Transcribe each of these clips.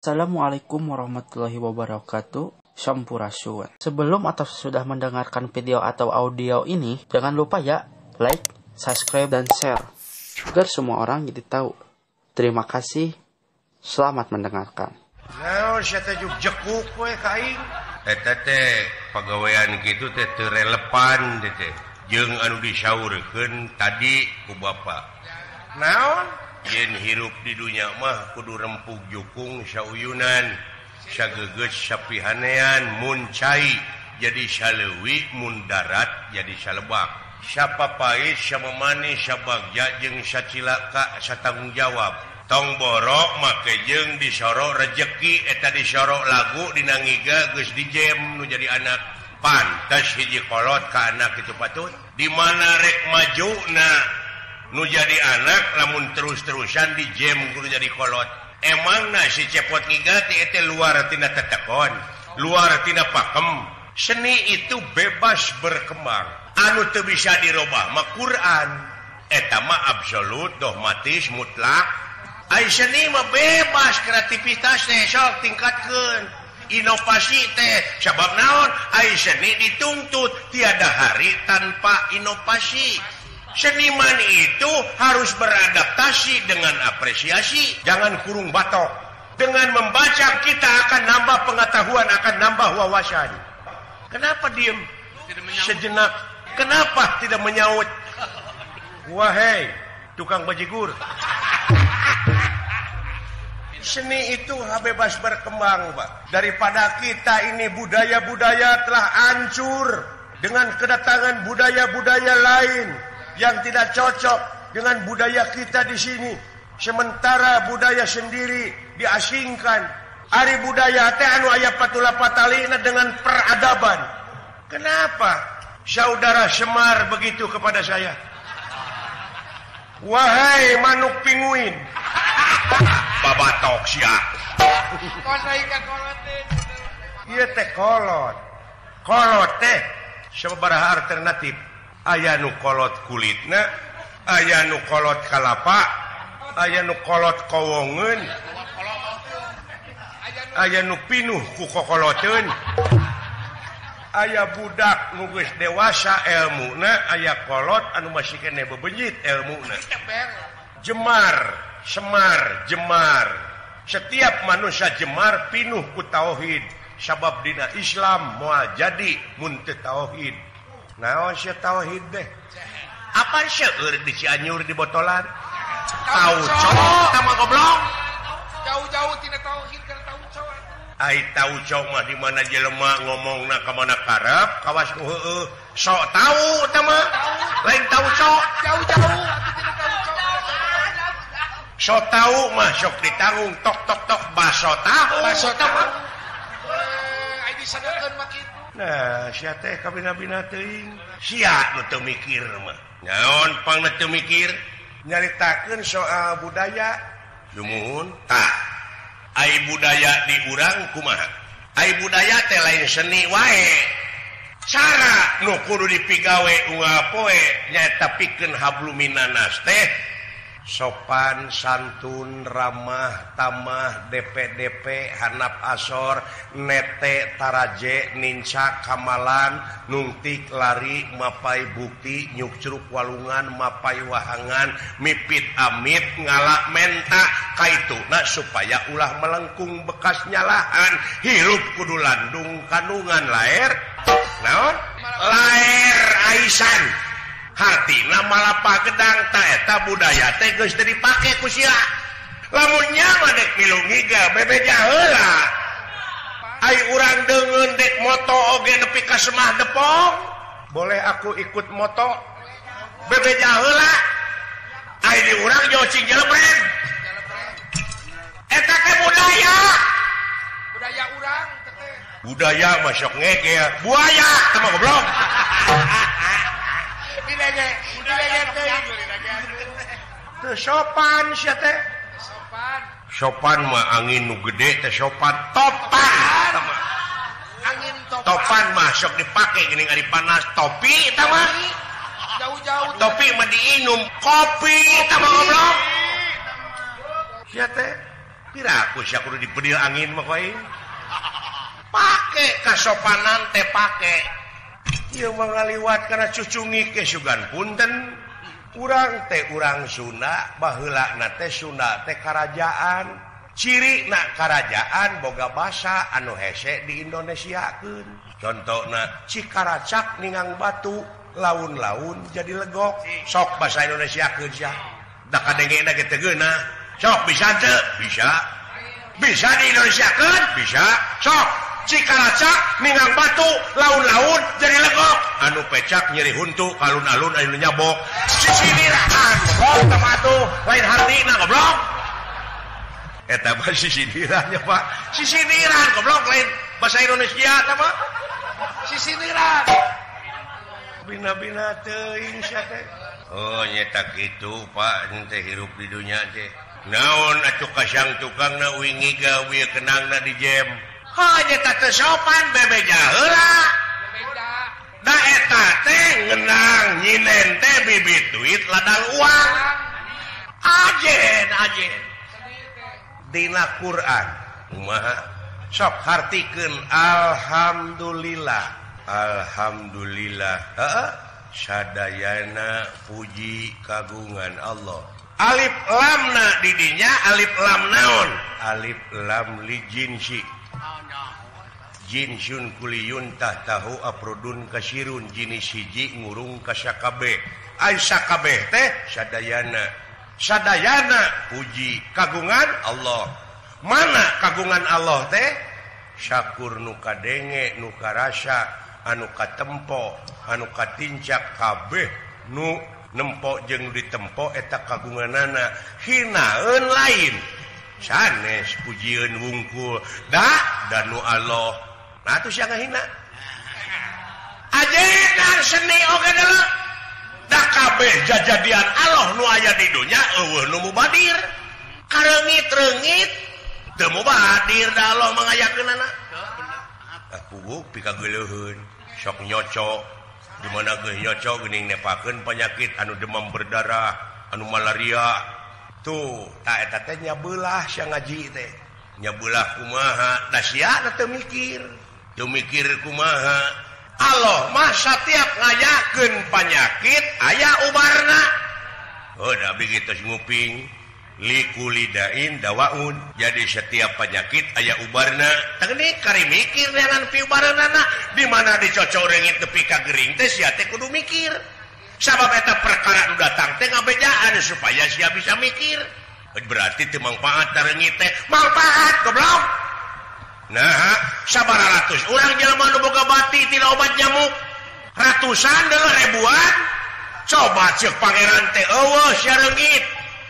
Assalamualaikum warahmatullahi wabarakatuh. Sampurasun. Sebelum atau sesudah mendengarkan video atau audio ini, jangan lupa ya like, subscribe, dan share agar semua orang jadi tahu. Terima kasih. Selamat mendengarkan. Naon sia teh jekuk we ka aing? Eta teh pagawean kitu teh teu relevan teh jeung anu disaurkeun tadi ku bapa. Naon? Yen hirup di dunya mah kudu rempug jukung sauyunan, sagegeus sapihanean, mun cai jadi saleuwi, mun darat jadi salebak. Sapapait, samamanis, sabagja jeung sacilaka satanggung jawab. Tong borok make jeung disorok rejeki eta disorok lagu dina ngiga geus dijem nu jadi anak. Pantes hiji kolot ka anak kitu patut. Di mana rek majuna nu jadi anak lamun terus-terusan dijem kudu jadi kolot. Emangna si cepot ngiga teh eta luar tina tetekon, luar tina pakem. Seni itu bebas berkembang. Anu teu bisa dirobah mah Quran. Eta mah absolut, dogmatis, mutlak. Ai seni mah bebas kreativitas teh sok tingkatkeun. Inovasi teh sabab naon? Ai seni dituntut tiada hari tanpa inovasi. Seniman itu harus beradaptasi dengan apresiasi, jangan kurung batok. Dengan membaca kita akan nambah pengetahuan, akan nambah wawasan. Kenapa diem sejenak? Kenapa tidak menyaut? Wahai tukang bajigur. Seni itu bebas berkembang, Pak. Daripada kita ini budaya-budaya telah hancur dengan kedatangan budaya-budaya lain yang tidak cocok dengan budaya kita di sini. Sementara budaya sendiri diasingkan. Ari budaya teh anu aya patula patalina dengan peradaban. Kenapa saudara Semar begitu kepada saya? Wahai manuk pinguin. Babatok sia. Ieu teh kolot. Kolot teh sababaraha alternatif. Aya nu kolot kulitna, aya nu kolot kalapa, aya nu kolot kowongeun, aya nu pinuh ku kokoloteun, aya budak nu geus dewasa elmuna, aya kolot anu masih keneh bebenyit elmuna. Jemar, Semar, jemar. Setiap manusia jemar pinuh ku tauhid. Sabab dina Islam moal jadi mun teu tauhid. Naon sia tauhid deh? Apa seueur di Cianjur di botolan? Tauco tama goblok. Jauh-jauh tina tauhid kana tauco. Ai tauco mah di mana jelema ngomongna ka mana karep, kawas nu heueuh. Sok tau tah mah. Lain tauco. Jauh-jauh atuh tina tauco. Sok tau mah sok ditanggung tok tok tok baso tahu. Baso tahu. Ai disadakeun mah kitu. Nah, sia teh kabina-bina teuing. Sia nu teu mikir mah. Naon pangna teu mikir? Nyaritakeun soal budaya. Sumuhun tah. Ai budaya di urang kumaha? Ai budaya teh lain seni wae. Cara nu kudu dipigawe unggal poe nyaeta pikeun habluminanas teh sopan, santun, ramah, tamah, DPDP, hanap asor, nete, taraje, nincak, kamalan, nungtik, lari, mapai bukti, nyukcruk walungan, mapai wahangan, mipit amit, ngalak menta, kaituna supaya ulah melengkung bekas nyalahan, hirup kudu landung kandungan laer, naon? Laer aisan. Hartina malapa gedang ta eta budaya teh geus teu dipake ku sia. Lamun nyawa dek milu ngiga bebeja heula. Ai urang deungeun dek moto oge nepi ka Semah Depong. Boleh aku ikut moto? Bebeja heula. Ai di urang jocing jelebreng. Eta teh budaya. Budaya urang teh. Budaya mah sok ngegel. Buaya teh mah goblok. Teu sopan sia teh. Sopan. Sopan mah angin nu gede teh sopan. Topan. Angin topan. Topan mah sok dipake geuning ari panas. Topi eta mah. Jauh-jauh. Topi mah diinum kopi eta mah goblok. Sia teh Piraku sia kudu dipedil angin mah ku aing. Pake kasopanan teh pake. Ieu mah ngaliwat kana cucungi ke sugan punten. Urang teh urang Sunda, baheulana teh Sunda teh karajaan. Cirina karajaan boga basa anu hese di Indonesiakeun. Contona Cikaracak ningang batu, laun-laun jadi legok. Sok bahasa Indonesiakeun sia. Da kadengena ge teu geunah. Sok bisa teu? Bisa. Bisa di Indonesiakeun? Bisa. Sok Cikaracak ningang batu, laun-laun jadi legok. Anu pecak nyeri huntu, alun-alun anu nyabok. Sisiniran goblok teh atuh, lain hartina goblok. Eta mah sisinirannya Pak. Sisiniran goblok lain bahasa Indonesia eta mah. Sisiniran. Bina-bina teuing sia teh. Oh nyeta kitu Pak, teh hirup di dunya teh. Naon atuh kasang tukangna uing ngiga wieu kenangna di jem. Hanya tak sopan bebeja heula. Da eta teh ngenang nyinen teh bibit duit ladang uang. Ajen ajen. Dina Quran kumaha? Sok hartikeun alhamdulillah. Alhamdulillah. Heeh. Sadayana puji kagungan Allah. Alif lamna di dinya alif lam naon? Alif lam li jinsi. Jinsun kuliyun tahtahu aprodun kasirun jinis hiji ngurung kasakabe. Ai sakabeh teh sadayana. Sadayana puji kagungan Allah. Mana kagungan Allah teh? Syakur nu kadenge, nu karasa, anu katempo, anu katincak kabeh nu nempo jeung ditempo eta kagunganana. Hinaeun lain. Sanes pujieun wungkul da danu Allah. Nah atuh sia ngahina. Ajenan seni oge deuleu. Da kabeh jajadian Allah nu aya di dunya eueuh nu mubadir. Kareungit-reungit teu mubadir da Allah mangayakeunana. Aku pikageuleuheun sok nyocok. Di mana geus nyocok geuning nepakeun penyakit anu demam berdarah, anu malaria. Tuh, tak eta teh nyabelah sia ngaji teh. Nyabelah kumaha? Da sia teu mikir. Teu mikir kumaha? Allah mah satiap ngayakeun panyakit aya ubarna. Oh, da abdi geus nguping likulidain dawaun. Jadi setiap penyakit aya ubarna. Teu kari mikir neangan piubaranana. Di mana dicocok reungit nepi ka gering teh sia teh kudu mikir. Sabab eta perkara nu datang teh ngabejaan supaya sia bisa mikir. Berarti teu mangfaat reungit teh. Mangfaat goblok. Nah, sabaraha ratus urang jelema nu boga bati tina obat nyamuk. Ratusan deui ribuan. Coba ceuk pangeran teh eueuh sia reungit.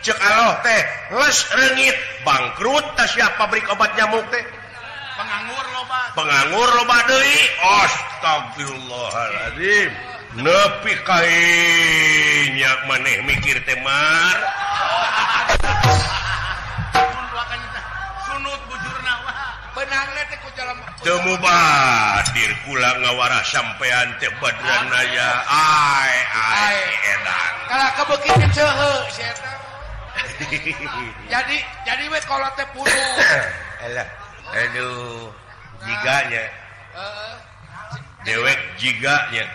Ceuk Allah teh les reungit, bangkrut tah sia pabrik obat nyamuk teh. Penganggur loba. Penganggur loba deui. Astagfirullahaladzim. Nepi kainya maneh mikir teh mar. Sunut bujurna wah. Benangna teh ku jalan. Teu mubadir kula ngawarah sampean teh badranaya. Ai ai edan. Kalah kebeuki ceuheu si eta. Jadi we kolot teh puluh. Alah, aduh, jiganya. Heeh. Dewek jiganya.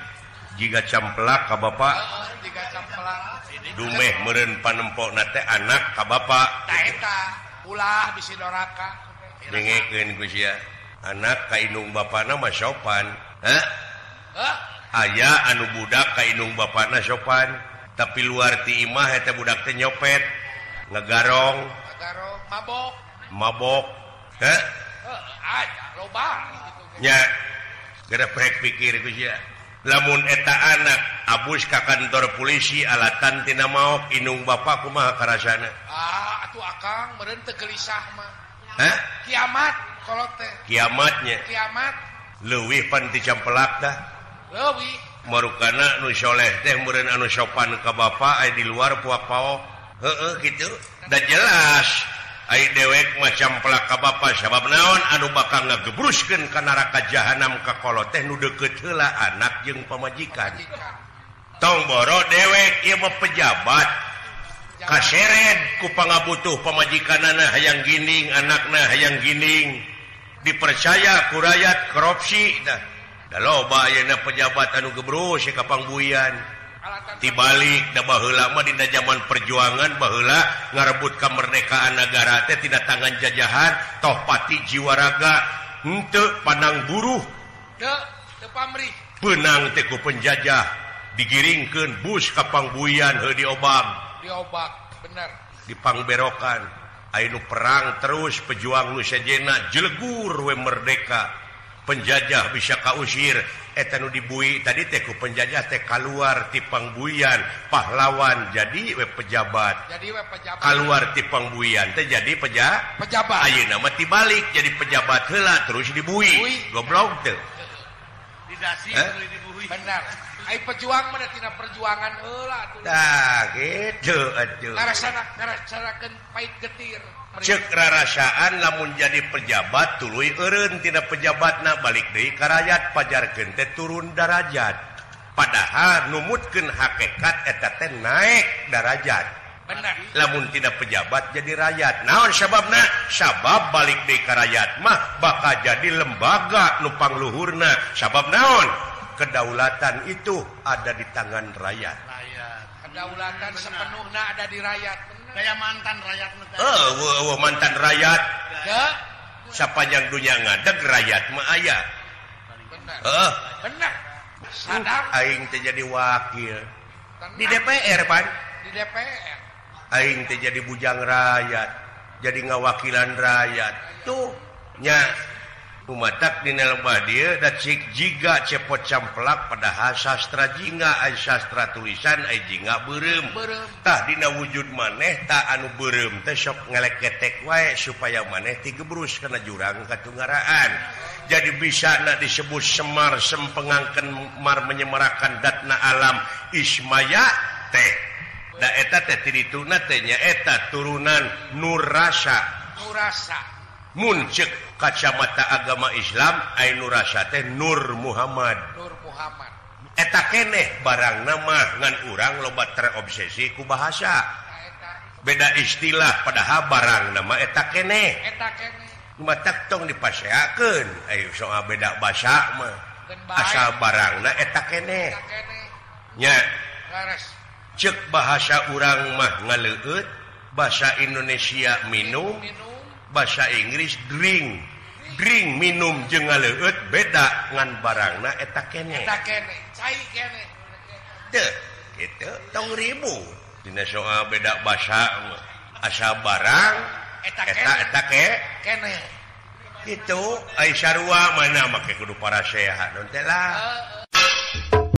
Jiga camplak ka bapak. Jiga camplak. Dumeh meureun panempokna teh anak ka bapak. Ta eta ulah bisi doraka. Dengekeun ku sia. Anak ka indung bapana mah sopan. Hah? Hah? Aya anu budak ka indung bapana sopan, tapi luar ti imah eta budak teh nyopet, ngegarong, ngegarong, mabok. Mabok. Hah? Heuh, aya loba kitu. Nya. Gereprek pikir ku sia. Lamun eta anak abus ka kantor polisi alatan tina maok indung bapak kumaha karasana? Ah, atuh akang meureun teu gelisah mah. Hah? Kiamat kolot teh. Kiamatnya. Kiamat. Leuwih pan ti campelak tah. Leuwih. Marukana nu soleh teh meureun anu sopan ka bapa aya di luar puak paok. Heueuh kitu. Da jelas ai dewek mah camplak ka bapa sabab naon anu bakal ngagebruskeun ka neraka jahanam ka kolot teh nu deukeut heula anak jeung pamajikan. Tong boro dewek ieu mah pejabat. Kaseret ku pangabutuh pamajikanana hayang ginding, anakna hayang ginding. Dipercaya ku rakyat korupsi dah. Da loba ayeuna pejabat anu gebrus ka pangbuyan. Tibalik da baheula mah dina zaman perjuangan baheula ngarebut kemerdekaan negara teh tina tangan jajahan toh pati jiwa raga henteu pandang buruh. Teu, teu pamrih. Beunang teh ku penjajah digiringkeun bus ka pangbuyan heuh diobam. Diobak, bener. Dipangberokan. Aya nu perang terus pejuang nu sejenna jelegur we merdeka. Penjajah bisa kausir eta nu dibui tadi teh ku penjajah teh kaluar ti pangbuyan pahlawan jadi we pejabat. Jadi we pejabat. Kaluar ti pangbuyan teh jadi pejabat. Ayeuna mah tibalik jadi pejabat heula terus dibui. Goblok teh. Didasi tuluy dibui. Bener. Ai pejuang mah tina perjuangan heula atuh. Tah kitu atuh. Ngarasanakeun pait getir. Cek rarasaan lamun jadi pejabat tuluy eureun tina pejabatna balik deui ka rakyat pajarkeun teh turun darajat. Padahal numutkeun hakikat eta teh naik darajat. Bener. Lamun tina pejabat jadi rakyat. Naon sababna? Sabab balik deui ka rakyat mah bakal jadi lembaga nu pangluhurna. Sabab naon? Kedaulatan itu ada di tangan rakyat. Kedaulatan sepenuhnya ada di rakyat. Kayak mantan rakyat. Oh, mantan rakyat. Sapanjang dunia ngadeg rakyat mah aya. Bener. Bener. Sadar aing teh jadi wakil di DPR, Pan. Di DPR. Aing teh jadi bujang rakyat, jadi ngawakilan rakyat. Tuh nya umatak dina lebah dieu da cik jiga cepot camplak padahal sastra jingga ai sastra tulisan ai jingga beureum. Tah dina wujud maneh tah anu beureum teh sok ngeleketek wae supaya maneh tigebrus kana jurang katunggaraan. Jadi bisa na disebut Semar sempengangkeun mar menyemarakan datna alam Ismaya teh. Da eta teh ti dituna teh nya eta turunan Nurasa. Nurasa. Mun ceuk kacamata agama Islam ai Nurasa teh Nur Muhammad. Nur Muhammad. Eta keneh barangna mah ngan urang loba terobsesi ku bahasa. Beda istilah padahal barangna mah eta keneh. Eta keneh. Matak tong dipaseakeun ai soal beda basa mah. Asal barangna eta keneh. Nya. Ceuk bahasa urang mah ngaleueut, bahasa Indonesia minum, bahasa Inggris drink. Drink minum jeung ngaleueut beda ngan barangna eta keneh. Eta keneh, cai keneh. Teu, kitu tong ribut. Dina soal beda basa mah asal barang eta eta keneh. Kitu ai sarua mana make kudu paraseha non teh lah.